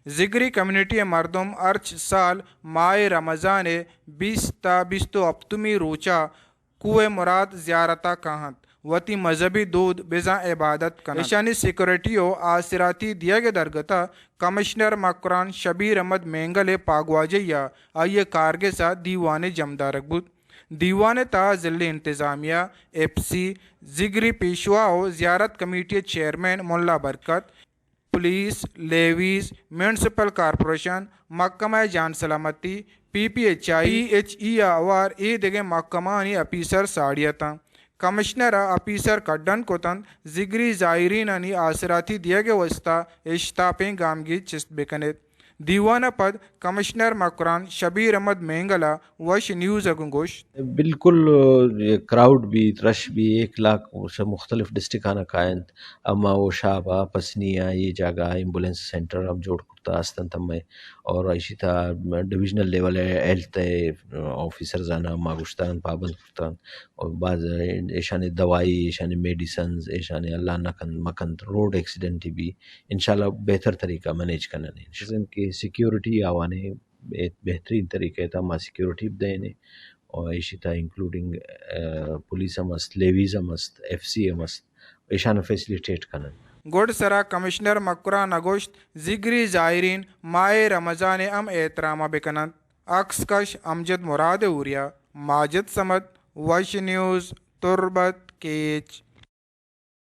زگری کمیونٹی ءِ مردم ہرچ سال ماہ رمضان ءِ بیست تا بیست و ہپتمی روچا کوہ مراد زیارتا کاہنت، وتی مذہبی دود بزاں عبادت کننت۔ ایشانی سیکورٹی و آسراتی دیگ ءِ درگتا کمشنر مکران شبیر احمد مینگل ءِ پاگواجہی ءَ آئی ءِ کارگس ءَ دیوانے جمدارگ بوت۔ دیوان ءِ تہا ضلعی انتظامیہ، ایف سی، زگری پیشوا و زیارت کمیٹی ءِ چیئرمین ملا برکت، پولیس، لیویز، میونسپل کارپوریشن، محکمہ جان سلامتی، P P H I, P H E ءَ ہوار اے دگہ محکمہانی اپیسر ساڑی اتاں۔ کمشنر ءَ اپیسر کڈن کتنت زگری زائرینانی آسراتی دیگ ءِ واستا اشتاپیں گامگیج چست بکنیت۔ دیوان ءَ پد کمشنر مکران شبیر احمد مینگل ءَ وش نیوز ءَ گوں گوشت۔ بالکل، اے کراؤڈ بیت، رش بیت، ایک لاکھ مختلف ڈسٹرکٹاں کاینت، اما و شاب ءَ، پسنی ءَ، اے جاگہ ءَ ایمبولینس سینٹر ہم جوڑ کرتا است انت ہمے، اور ایشی تھا ڈویژنل لیول ءِ ہیلتھ ءِ آفیسرز آناں ما گوشتان پابند کرتان، اور بعض ایشانی دوائی، ایشانی میڈیسنز، ایشانی اللہ نہ کنت مکنت، روڈ ایکسیڈنٹ بی، انشاءاللہ بہتر طریقہ مینیج کنن۔ چیزن کہ سیکیورٹی آوانے بہترین طریقہ ءِ تھا ما سیکیورٹی بدئینے، اور ایشی تھا انکلوڈنگ، آ، پولیس ہم است، لیویز ہم است، ایف سی ہم است، ایشان فیسلیٹیٹ کنن۔ گڈ سرا کمشنر مکران ءَ گوشت، زگری زائرین ماہ رمضان ءِ ہم احترام ءَ بکننت۔ عکس کش امجد مراد اوریا، ماجد صمد، وش نیوز، تربت، کیچ۔